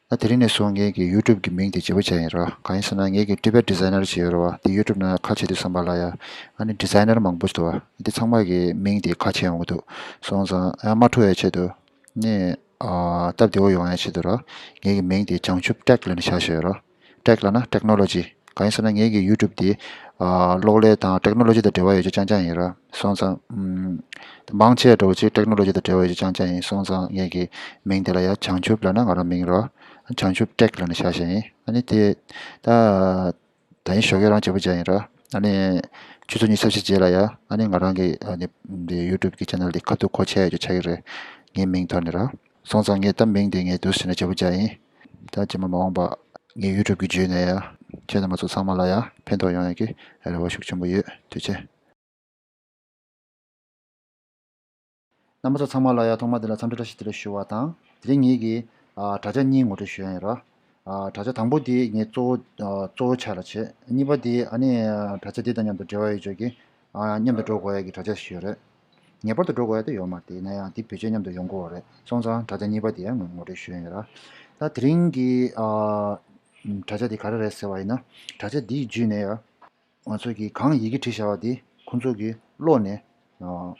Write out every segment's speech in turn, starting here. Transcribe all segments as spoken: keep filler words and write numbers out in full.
ད་དེ་རིང་ནས་བཟུང་ངེད་ཀྱི་YouTube་གི་མིང་དེ་བརྗེ་པོ་བྱས་ཡིན་རོ། གང་ཡིན་ཟེར་ན་ངེད་ཀྱི་Tibet Designer་བྱས་ཡོད་རོ་བ། དེ་YouTube་ནང་ཁ་ཕྱེ་དུས་ཙམ་པ་ལ་ཡ། ཨ་ནི་ཌི་ཛའི་ནར་མང་པོ་ཞིག་འདུག་བ། དེ་ཚང་མ་གི་མིང་དེ་ཁ་ཕྱེ་ཡོང་གི་འདུག་སོང་ཙང་ཨ་མ་འཁྲུག་ཡ་ཆེད་དུ། ནི། ཨ་སྟབས་བདེ་བོ་ཡོང་ཡ་ཆེད་དུ་རོ། ངེད་ཀྱི་མིང་དེ་བྱང་ཆུབ་Tech་ལབ་ནས་བཞག་བཞག་ཡོད་རོ། Tech་ལབ་ན་Technology། གང་ཡིན་ཟེར་ན་ངེད་ཀྱི་YouTube་དེ་ཨ་གློག་ཀླད་དང་Technology་དང་འབྲེལ་བ་ཡོད་རྒྱུ་རྐྱང་རྐྱང་ཡིན་ར། སོང་ཙང་ཨམ། མང་ཆེ་འགྲོ་ཅིག་Technology་དང་འབྲེལ་བ་ཡོད་རྒྱུ་རྐྱང་རྐྱང་ཡིན། སོང་ཙང་ངེད་ཀྱི་མིང་དེ་ལ་ཡ་བྱང་ཆུབ་ལབ་ན་ང་རང་མིང་ར། བྱང་ཆུབ་Tech་ལབ་ནས་བཞག་བཞག་ཡིན། ཨ་ནི་དེ་ད་ད་ཡིན་ཞོགས་ཀས་རང་བརྗེ་པོ་བྱས་ཡིན་ར། ཨ་ནི་ཆུ་ཚོད་ཉི་ཤུ་རྩ་བཞི་རྗེས་ལ་ཡ་ཨ་ནི་ང་རང་གི་ཨ་ནི་འདི་YouTube་གི་Channel་དེ་ཁ་ཐུག་གོ་ཆེ་ཡ་རྒྱུ་ཆགས་ཀྱི་རེད། ངའི་མིང་ཐོག་ནས་ར། སོང་ཙང་ངས་ད་མིང་དེ་ངས་འདུག་ཟེར་ནས་བརྗེ་པོ་བྱས་ཡིན། ད་རྗེས་མ་མ་འོངས་པ་ངའི་YouTube་གི་བརྒྱུད་ནས་ཡ་ཁྱེད་རྣམ་པ་ཚོ་ཚང་མ་ལ་ཡ་ཕན་ཐོགས་ཡོང་ཡ་གི་རེ་བ་ཤུགས་ཆེན་པོ་ཡོད། ཐུགས་རྗེ་ཆེ། རྣམ་པ་ཚོ་ཚང་མ་ལ་ཡ་ཐོག་མ་དེ་ལ་འཚམས་འདྲི་བཀྲ་ཤིས་བདེ་ལེགས་ཞུ་བ་དང་། དེ་རིང་ངེད་ཀྱིས་ཨ་དྲ་རྒྱ་གཉིས་ངོ་སྤྲོད་ཞུ་ཡ་ཡིན་ར། ཨ་དྲ་རྒྱ་དང་པོ་དེ་ངས་གཙོ་བོ་ཨ་གཙོ་བོ་ཆ་ལ་བྱས། གཉིས་པ་དེ་ཨ་ནི་ཨ་དྲ་རྒྱ་འདི་དང་མཉམ་དུ་འབྲེལ་བ་ཡོད་ཆོག་གི་ཨ་མཉམ་དུ་འགྲོ་དགོས་ཡ་གི་དྲ་རྒྱ་ཞིག་ཡོད་རེད། ངེས་པར་དུ་འགྲོ་དགོས་ཡ་དེ་ཡོད་མ་རེད། ཡིན་ན་ཡང་དེ་བེད་སྤྱོད་མཉམ་དུ་ཡོང་དགོས་པ་རེད། སོང་ཙང་དྲ་རྒྱ་གཉིས་པ་དེ་ཡང་ངོ་སྤྲོད་ཞུ་ཡ་ཡིན་ར། ད་དེ་རིང་གི་ཨ་དྲ་རྒྱ་དེ་ག་རེ་རེད་ཟེར་བ་ཡིན་ན། དྲ་རྒྱ་འདིའི་བརྒྱུད་ནས་ཡ། ང་ཚོ་གིས་གང་ཡི་གེ་བྲིས་བཞག་པ་དེ་ཁོང་ཚོ་གིས་ཀློག་ནས་ཨ་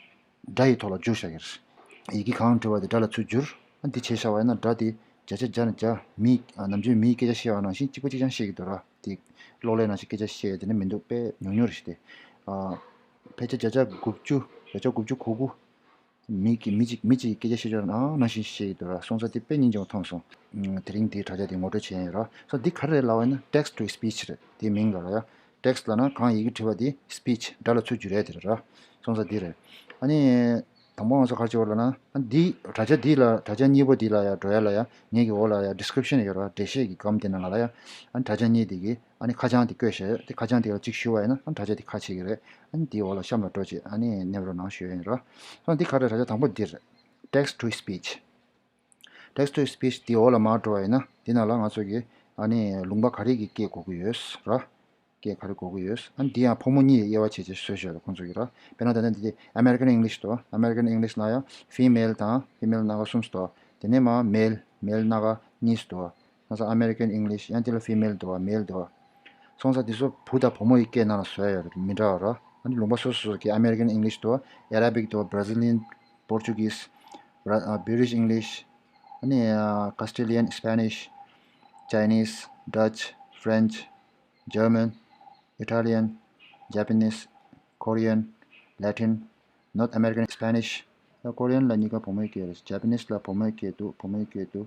སྒྲ་ཡི་ཐོག་ལ་བསྒྱུར་བཞག་གི་རེད། ཡི་གེ་གང་བྲིས་པ་དེ་སྒྲ་ལ་ཚུར་བསྒྱུར། ཨ་འདི་བྱས་བཞག་པ་ཡིན་ན་སྒྲ་དེ་བརྒྱ་ཆ་བརྒྱ་ནས་བརྒྱ་མིའི་ཨ་ནམ་རྒྱུན་མིའི་སྐད་ཆ་བཤད་པ་ནང་བཞིན་གཅིག་པ་གཅིག་རྐྱང་བཤད་ཀྱི་འདུག་ར། དེ་གློག་ཀླད་ནང་བཞིན་སྐད་ཆ་བཤད་དེ་ནི་མི་འདུག་དཔེ་ཉུང་ཉུང་རེད་ཤག་དེ། ཨ་ཕལ་ཆེར་བརྒྱ་ཆ་དགུ་བཅུ་བརྒྱ་ཆ་དགུ་བཅུ་གོ་དགུ་མི་གི་མི་གཅིག་མི་གཅིག་གིས་སྐད་ཆ་བཤད་ཕྱོགས་ནང་ནང་བཞིན་བཤད་ཀྱི་འདུག་ར། སོང་ཙང་དེ་དཔེ་སྙིང་རྗེ་པོ་མཐོང་སོང་། ཨ་དེ་རིང་འདིའི་དྲ་རྒྱ་དེ་ངོ་སྤྲོད་བྱས་ཡིན་ར། སོ་འདི་ག་རེ་རེད་ལབ་པ་ཡིན་ན་Text to Speech་རེད། དེའི་མིང་ལ་ར་ཡ། Text་ལབ་ན་གང་ཡི་གེ་བྲིས་པ་དེ་Speech་སྒྲ་ལ་ཚུར་བསྒྱུར་ཡ་དེ་རེད་ར། སོང་ཙང་འདི་རེད། ཨ་ནི་དང་པོ་ང་ཚོ་ག་རེ་བྱེད་དགོས་ལབ་ན། ཨ་འདི་དྲ་རྒྱ་འདི་ལ་དྲ་རྒྱ་གཉིས་པོ་འདི་ལ་ཡ་འགྲོ་ཡ་ལ་ཡ་ངེད་ཀྱི་འོག་ལ་ཡ་Description་ཡོད་ར། འགྲེལ་བཤད་ཀྱི་སྒམ་དེ་ནང་ལ་ལ་ཡ། ཨ་ནི་དྲ་རྒྱ་གཉིས་དེ་གི་ཨ་ནི་ཁ་བྱང་དེ་བཀོད་བཞག་ཡོད། དེ་ཁ་བྱང་དེ་ལ་གཅིག་ཞུ་བ་ཡིན་ན་ཨ་ནི་དྲ་རྒྱ་དེ་ཁ་ཕྱེ་གི་རེད། ཨ་ནི་དེའི་འོག་ལ་གཤམ་ལ་འགྲོ་བྱས་ཨ་ནི་མཉམ་རུབ་གནང་ཞུ་ཡ་ཡིན་ར། སོང་ཙང་འདི་ག་རེ་དྲ་རྒྱ་དང་པོ་འདིར། Text to Speech། Text to Speech་དེའི་འོག་ལ་མར་འགྲོ་བ་ཡིན་ན་དེ་ནང་ལ་ང་ཚོ་གི་ཨ་ནི་ལུང་པ་ག་རེ་གི་སྐད་གོ་གི་ཡོད་ར། སྐད་ག་རེ་གོ་གི་ཡོད། ཨ་ནི་འདི་ཡང་ཕོ་མོ་གཉིས་དབྱེ་བ་ཕྱེ་བྱས་བཟོས་བཞག་རེད་ཁོང་ཚོ་གི་ར། དཔེར་ན་ད་ལྟ་འདི་American English་འདུག American English་ལ་ཡང་female་དང་female་སྣ་ཁ་གསུམ་འདུག་དེ་ནས་མར་male male་སྣ་ཁ་གཉིས་འདུག་ང་ཚོ་American English་ཡང་དེ་ལ་female་འདུག male་འདུག་སོང་ཙང་དེ་ཚོ་བུ་དང་བུ་མོ་ཡི་སྐད་ནང་ལ་བཟོས་ཡོད་རེད། མི་འདྲ་བ་ར། ཨ་ནི་ལུང་པ་སོ་སོ་སོ་གི་American English་འདུག Arabic་འདུག Brazilian Portuguese Bra- ཨ་British English ཨ་ནི་ཨ་Castilian Spanish Chinese Dutch French German Italian Japanese Korean Latin North American Spanish ཡ་Korean་ལ་གཉིས་ཀ་བུ་མོའི་སྐད་རེད། Japanese་ལ་བུ་མོའི་སྐད་འདུག་བུ་མོའི་སྐད་འདུག་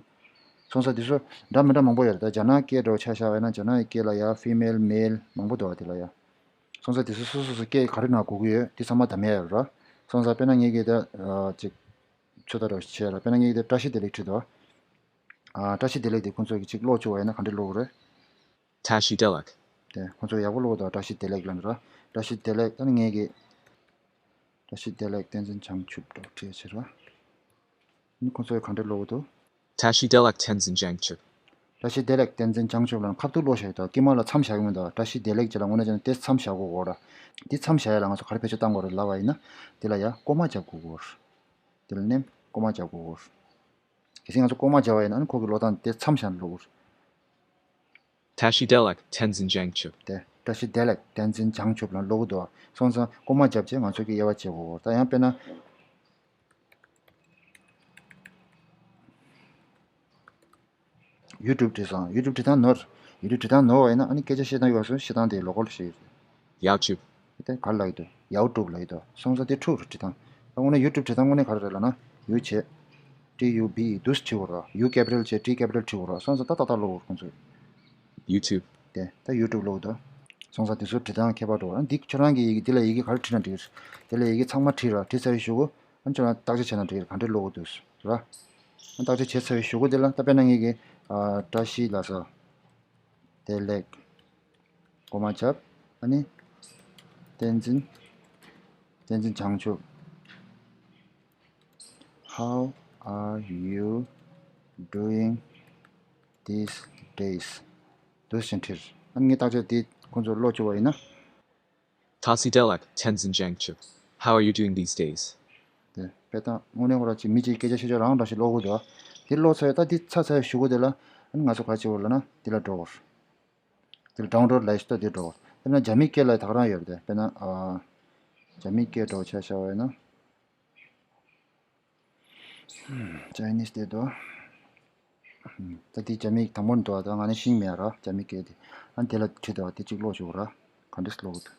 སོང་ཙང་དེ་ཚོ་འདྲ་མི་འདྲ་མང་པོ་ཡོད་རེད། ད་རྒྱ་ནག་སྐད་འདྲ་བོ་ཆ་བཞག་པ་ཡིན་ན་རྒྱ་ནག་གི་སྐད་ལ་ཡ་female male་མང་པོ་འདུག་བ། དེ་ལ་ཡ། སོང་ཙང་དེ་ཚོ་སོ་སོ་སོ་སྐད་ག་རེ་ནང་གོ་གི་ཡོད་དེ་ཚང་མ་བདམས་ཡ་ཡོད་ར། སོང་ཙང་དཔེར་ན་ངེད་ཀྱིས་ད་ཨ་ཅིག་ཚོད་ལྟ་འདྲ་བོ་ཞིག་བྱས་ར། དཔེར་ན་ངེད་ཀྱིས་ད་བཀྲ་ཤིས་བདེ་ལེགས་བྲིས་འདུག་ཨ་བཀྲ་ཤིས་བདེ་ལེགས་དེ་ཁོང་ཚོ་གིས་ཅིག་ཀློག་བཅུག་པ་ཡིན་ན་ག་འདྲས་ཀློག་གི་རེད། Tashi Delek. དེ་ཁོང་ཚོ་ཡག་པོ་ཀློག་འདུག་བཀྲ་ཤིས་བདེ་ལེགས་ལབ་ནི་ར། བཀྲ་ཤིས་བདེ་ལེགས་ད་ནི་ངེད་ཀྱིས། བཀྲ་ཤིས་བདེ་ལེགས་བསྟན་འཛིན་བྱང་ཆུབ་འདྲ་བོ་བྲིས་བྱས་ར། ནི་ཁོང་ཚོས་ག་འདྲས་ཀློག་གི་འདུག Tashi Delek Tenzin Jangchub. བཀྲ་ཤིས་བདེ་ལེགས་བསྟན་འཛིན་བྱང་ཆུབ་ལབ་ན་ཁ་ཐུག་ཀློག་བཞག་ཡོད་དོ། དཀྱིལ་མ་ལ་མཚམས་བཞག་གི་མི་འདུག་བཀྲ་ཤིས་བདེ་ལེགས་ཅེས་ལ་དངོས་གནས་བྱས་ན་དེ་མཚམས་བཞག་དགོས་གོ་ར། འདི་མཚམས་བཞག་ཡ་ལ་ང་ཚོ་ག་རེ་བེད་སྤྱོད་བཏང་དགོས་རེད་ལབ་པ་ཡིན་ན། འདི་ལ་ཡ་ཀོ་མ་རྒྱབ་དགོས་གོ་ར། འདི་ལ་ནི་ཀོ་མ་རྒྱབ་དགོས་གོ་ར། གལ་སྲིད་ང་ཚོ་ཀོ་མ་བརྒྱབ་པ་ཡིན་ན་ཨ་ནི་ཁོ་གི་ཀློག་སྟངས་དེ་མཚམས་བཞག་ནས་ཀློག་དགོས་རེད། Tashi Delek Tenzin Jangchub. དེ་བཀྲ་ཤིས་བདེ་ལེགས་བསྟན་འཛིན་བྱང་ཆུབ་ལབ་ཀློག་གི་འདུག་སོང་ཙང་ཀོ་མ་བརྒྱབ་བྱས་ང་ཚོ་གི་དབྱེ་བ་འབྱེད་དགོས་གོ། ད་ཡང་དཔེར་ན་YouTube་བྲིས་སོང་། YouTube་བྲིས་སྟངས་ནོར། YouTube་བྲིས་སྟངས་ནོར་བ་ཡིན་ན་ཨ་ནི་སྐད་ཆ་བཤད་སྟངས་ཡོད་སོང་བཤད་སྟངས་དེ་ལོ་ཀལ་བཤད་ཡོད་རེད། Yaochub. དེ་ག་རེ་ལབ་ཀྱི་འདུག་ཡའོ་ཀྲུབ་ལབ་ཀྱི་འདུག་སོང་ཙང་དེ་འཁྲུག་རེད་བྲིས་སྟངས། ད་དངོས་གནས་YouTube་བྲིས་སྟངས་དངོས་གནས་ག་རེ་རེད་ལབ་ན། U་བྱས། T U B E་འདུག་སེ་བྲིས་དགོས་རེད། U་capital་བྱས་T capital་བྲིས་དགོས་རེད། སོང་ཙང་ད་ཏག་ཏག་ཀློག་དགོས་རེད་ཁོང་ཚོས། YouTube. དེ་ད་YouTube་ཀློག་གི་འདུག་སོང་ཙང་དེ་ཚོ་བྲིས་སྟངས་ཁྱད་པར་འགྲོ་གི་རེད། འདི་ཁྱོད་རང་གི་ཡི་གེ་འདི་ལ་ཡི་གེ་ག་རེ་བྲིས་ན་འགྲིག་གི་རེད། དེ་ལ་ཡི་གེ་ཚང་མ་བྲིས་ར། བྲིས་ཚར་བའི་གཞུག་གུ་ཨ་ནི་ཁྱོད་རང་བརྟག་དཔྱད་བྱས་ན་འགྲིག་གི་རེད། ག་འདྲས་ཀློག་དགོས་འདུག་ར། ཨ་བརྟག་དཔྱད་བྱས་ཚར་བའི་གཞུག་གུ་དེ་ལ་ད་དཔེར་ན་ངེད་ཀྱིས་ཨ་བཀྲ་ཤིས་ལ་ཟེར། བདེ་ལེགས། ཀོ་མ་བརྒྱབ། ཨ་ནི། བསྟན་འཛིན། བསྟན་འཛིན་བྱང་ཆུབ། How are you doing these days? འདུག་སེ་བྲིས། ཨ་ནི་ངས་བརྟག་དཔྱད་དེ་ཁོང་ཚོར་ཀློག་བཅུག་པ་ཡིན་ན། Tashi Delek Tenzin Jangchub. How are you doing these days? དེ་དཔེ་ད་དངོས་གནས་ཁོ་རང་ཅིག་མི་གཅིག་སྐད་ཆ་བཤད་ཕྱོགས་རང་འདྲ་ཞིག་ཀློག་གི་འདུག་དེ་ཀློག་ཚར་ཡོད། ད་འདི་ཚར་ཚར་བའི་གཞུག་གུ་དེ་ལ། ཨ་ནི་ང་ཚོ་ག་རེ་བྱེད་དགོས་ལབ་ན་འདི་ལ་འགྲོ་དགོས། འདི་ལ་download ལབ་ཡས་ཤིག་འདུག་འདི་འགྲོ་དགོས། དཔེར་ན་རྒྱ་མིའི་སྐད་ལ་ད་ག་རང་ཡོད་རེད་དེ། དཔེར་ན་ཨ་རྒྱ་མིའི་སྐད་འདྲ་བོ་ཆ་བཞག་པ་ཡིན་ན། Chinese དེ་འདུག་ད་འདི་རྒྱ་མིའི་དང་པོ་འདུག་ད་ང་ནི་ཤེས་མེད་ར་རྒྱ་མིའི་སྐད་དེ། ཨ་ནི་དེ་ལ་བྲིས་འདུག་དེ་གཅིག་ཀློག་ཞུ་ར། ག་འདྲས་ཀློག་གི་འདུག་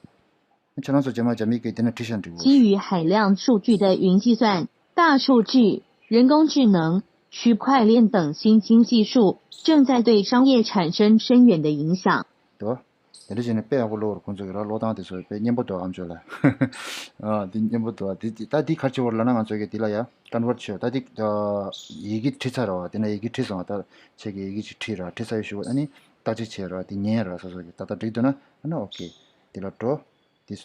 ཁྱེད་རང་ཚོ་རྗེས་མ་རྒྱ་མིའི་སྐད་དེ་ན་བྲིས་ཤག་འགྲིག་གོ། 基于海量数据的云计算、大数据、人工智能、区块链等等，正在对商业产生深远的影响。 འདུག་དེ་འདྲ་བྱས་ནས་དཔེ་ཡག་པོ་ཀློག་རོགས། ཁོང་ཚོ་གི་ར་ཀློག་སྟངས་དེ་ཚོ་དཔེ་སྙན་པོ་འདུག་ཨམ་ཅོག་ལ། ཨ་འདི་སྙན་པོ་འདུག་དེ་ད་འདི་ག་རེ་བྱེད་དགོས་ལབ་ན་ང་ཚོ་གི་འདི་ལ་ཡ་convert བྱོས། ད་འདི་ཡི་གེ་བྲིས་ཚར་ར་བ། དེ་ན་ཡི་གེ་བྲིས་སོང་བ། ད་ཁྱེད་ཀྱི་ཡི་གེ་ཅིག་བྲིས་ར། བྲིས་ཚར་བའི་གཞུག་གུ་ཨ་ནི་བརྟག་དཔྱད་བྱས་ར། དེ་ཉན་ར། སོ་སོ་གི་ད་ལྟ་འགྲིག་འདུག་ན་ཨ་ནི་okay འདི་ལ་འགྲོ། འདི་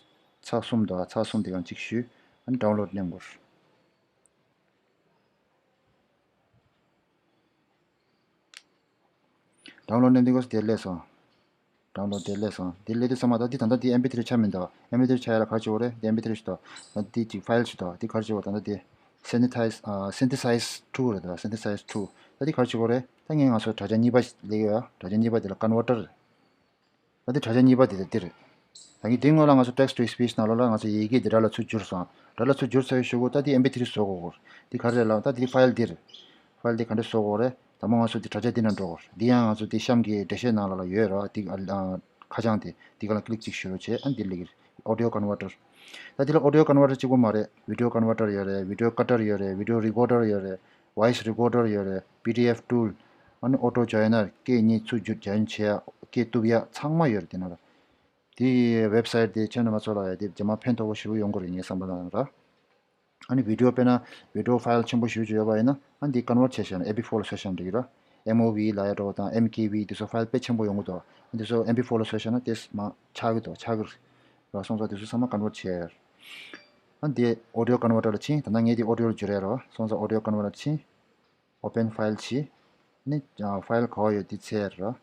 ཚར་གསུམ་འདུག་ཚར་གསུམ་དེ་གང་གཅིག་ཞུས། ཨ་ནི་download མནན་དགོས། download མནན་དུས་སྐབས་སུ་དེ་སླེབས་སོང་། download དེ་སླེབས་སོང་། དེ་སླེབས་དུས་ཙམ་པ་ད་འདི་ད་ལྟ་འདི་ཨེམ་པི་ཐི་རི་ཆགས་མི་འདུག་ཨེམ་པི་ཐི་རི་ཆགས་ཡ་ལ་ག་རེ་བྱེད་དགོས་རེད། འདི་ཨེམ་པི་ཐི་རི་ཞིག་འདུག་ད་འདི་གཅིག་ཕའིལ་ཞིག་འདུག་འདི་ག་རེ་བྱེད་དགོས། ད་ལྟ་འདི་synthesize ཨ་synthesize two རེད་འདུག synthesize two ད་འདི་ག་རེ་བྱེད་དགོས་རེད། ད་ངས་ང་ཚོ་དྲ་རྒྱ་གཉིས་པ་ཞིག་སླེབས་ཡོད། དྲ་རྒྱ་གཉིས་པ་འདི་ལ་converter ད་འདི་དྲ་རྒྱ་གཉིས་པ་འདི་ད་འདི་རེད། ད་གིན་འདི་སྔོན་ལ་ང་ཚོ་text to speech ནང་ལོགས་ལ་ང་ཚོ་ཡི་གེ་འདི་སྒྲ་ལ་ཚུར་བསྒྱུར་སོང་། སྒྲ་ལ་ཚུར་བསྒྱུར་ཚར་བའི་གཞུག་གུ་ད་འདི་ཨེམ་པི་ཐི་རི་བཟོ་དགོས་གོ། འདི་ག་རེ་རེད་ལབ་ད་འདི་ཕའིལ་འདི་རེད། ཕའིལ་འདི་ག་འདྲས་བཟོ་དགོས་རེད། དང་པོ་ང་ཚོ་འདི་དྲ་རྒྱ་འདི་ནང་འགྲོ་གོ། འདི་ཡང་ང་ཚོ་འདི་གཤམ་གྱི་འགྲེལ་བཤད་ནང་ལོགས་ལ་ཡོད་རེད་བ། འདི་ཨ་ཁ་བྱང་དེ་འདི་ག་ལ་click གཅིག་ཞུ་རོགས་བྱས། ཨ་འདི་སླེབས་ཀྱི་རེད། audio converter ད་འདི་ལ་audio converter གཅིག་པོ་མ་རེད། video converter ཡོད་རེད། video cutter ཡོད་རེད། video recorder ཡོད་རེད། voice recorder ཡོད་རེད། པི་ཌི་ཨེཕ་tool ཨ་ནི་auto joiner སྐད་གཉིས་ཚུར་བསྒྱུར་join བྱེད་ཡ་སྐད་གཏུབ་ཡ་ཚང་མ་ཡོད་རེད་དེ་ནང་ལ། དེའི་website དེ་ཁྱེད་རྣམ་པ་ཚོ་ལ་ཡ་དེ་རྗེས་མ་ཕན་ཐོགས་པོ་ཞེ་པོ་ཡོང་གི་རེད་ངའི་བསམ་པ་ལ་ར། ཨ་ནི་video དཔེར་ན་video file ཆེན་པོ་ཞེ་པོ་ཅིག་ཡོད་པ་ཡིན་ན་ཨ་ནི་དེ་convert བྱས་བཞག་ན་ཨེམ་པི་ཕོར་ལ་བཟོས་བཞག་ན་འགྲིག་གི་ར། ཨེམ་ཨོ་ཝི་ལབ་ཡ་འདྲ་བོ་དང་ཨེམ་ཀེ་ཝི་དེ་ཚོ་file དཔེ་ཆེན་པོ་ཡོང་གི་འདུག་ཨ་དེ་ཚོ་ཨེམ་པི་ཕོར་ལ་བཟོས་བཞག་ན་དེ་མ་ཆགས་ཀྱི་འདུག་ཆགས་ཀྱི་རེད། ར་སོང་ཙང་དེ་ཚོ་ཚང་མ་convert བྱས་ཡ། ཨ་འདི་audio converter ལ་ཕྱིན། ད་ལྟ་ངས་དེ་audio ལ་བསྒྱུར་ཡ་ར། སོང་ཙང་audio converter ལ་ཕྱིན། open file བྱས། ནི་ཕའིལ་ག་བ་ཡོད་དེ་འཚོལ་ར།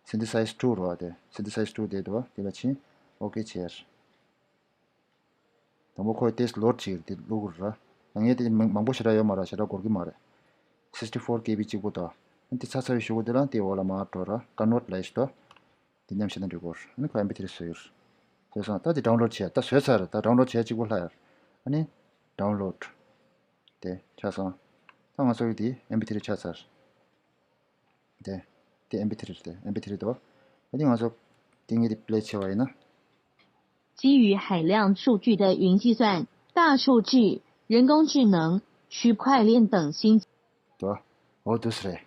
synthesize two ར་བ་དེ། synthesize two དེ་འདུག་དེ་ལ་ཕྱིན། ཨོ་ཀེ་བྱས། དང་པོ་ཁོས་དེ་ལོཌ་བྱེད་དེ་བླུག་ར། ཡང་ངས་དེ་མང་མང་པོ་ཞེ་དྲག་ཡོད་མ་ར། ཞེ་དྲག་འགོར་གི་མ་རེད། sixty four KB གཅིག་པོ་དང་། དེ་ཚར་ཚར་བའི་གཞུག་གུ་དེ་ལ་དེ་འོག་ལ་མར་འགྲོ་ར། convert ལབ་ཞིག་འདུག་དེ་མཉམ་བཤད་ན་འགྲིག་གོ། ཨ་ནི་ཁོ་ཨེམ་པི་ཐི་རི་བཟོས་ཡོད། བཟོས་སོང་། ད་དེ་download བྱས། ད་བཟོས་ཚར། ད་download བྱས་གཅིག་པོ་ལྷག་ཡོད། ཨ་ནི་download དེ་ཆགས་སོང་། ད་ང་ཚོ་གི་དེ་ཨེམ་པི་ཐི་རི་ཆགས་ཚར། དེ་དེ་ཨེམ་པི་ཐི་རི་རེད། དེ་ཨེམ་པི་ཐི་རི་དོ། ད་དེ་ང་ཚོ་དེ་ངས་དེ་པི་ལེ་བྱས་པ་ཡིན་ན། 基于海量数据的云计算、大数据、人工智能、区块链等新 དོ། འོ་དུས་རེད།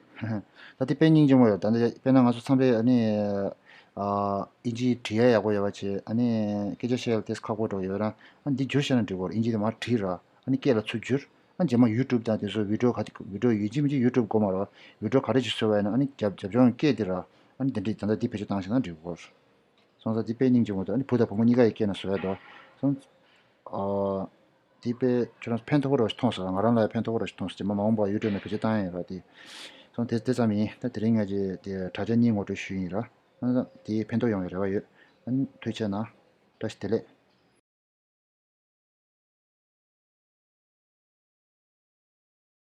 ད་དེ་དཔེ་སྙིང་རྗེ་མོ་ཡོད། ད་ལྟ་དཔེར་ན་ང་ཚོ་མཚམས་རེ་ཨ་ནི་ཨ་ཨིན་ཇི་བྲིས་ཡ་ཡག་པོ་ཡོད་པ་བྱས། ཨ་ནི་སྐད་ཆ་བཤད་ཡ་ཏོག་ཙམ་ཁག་པོ་འདྲ་ཡོད་ན་ཨ་ནི་འདི་བསྒྱུར་བྱས་ན་འགྲིག་གོ། ཨིན་ཇི་དེ་མར་བྲིས་ར། ཨ་ནི་སྐད་ལ་ཚུར་བསྒྱུར། ཨ་ནི་རྗེས་མ་ཡུ་ཊུབ་དང་དེ་ཚོ་བི་ཌི་ཡོ་ག་དེ་བི་ཌི་ཡོ་ཡིན་གཅིག་མིན་གཅིག་ཡུ་ཊུབ་དགོས་མ་རེད། བི་ཌི་ཡོ་ག་རེ་ཅིག་བཟོས་པ་ཡིན་ན་ཨ་ནི་རྒྱབ་རྒྱབ་ལྗོངས་ཀྱི་སྐད་དེ་ར། ཨ་ནི་དེ་འདྲས་ད་ལྟ་འདི་བེད་སྤྱོད་བཏང་ཤེས་ན་འགྲིག་གོ། སོང་ཙང་འདི་དཔེ་སྙིང་རྗེ་མོ་འདུག་ཨ་ནི་བུ་དང་བུ་མོ་གཉིས་ཀ་ཡི་སྐད་ནང་བཟོ་ཡ་འདུག་སོང་། ཨ། འདི་དཔེ་ཁྱོད་རང་ཕན་ཐོགས་པོ་འདྲ་ཞིག་མཐོང་སོང་། ང་རང་ལ་ཡང་ཕན་ཐོགས་པོ་འདྲ་ཞིག་མཐོང་སོང་། རྗེས་མ་མ་འོངས་པར་ཡུ་ཊུབ་ནས་བེད་སྤྱོད་བཏང་ཡ་ཡིན་ར་དེ། སོང་དེ་དེ་ཙམ་ཡིན། ད་དེ་རིང་ང་ཚོས་དེ་དྲ་རྒྱ་གཉིས་ངོ་སྤྲོད་ཞུས་ཡིན་ར། ཨ་ནི་དེ་ཕན་ཐོགས་ཡོང་བའི་རེ་བ་ཡོད། ཨ་ནི་ཐུགས་རྗེ་གནང་། བཀྲ་ཤིས་བདེ་ལེགས།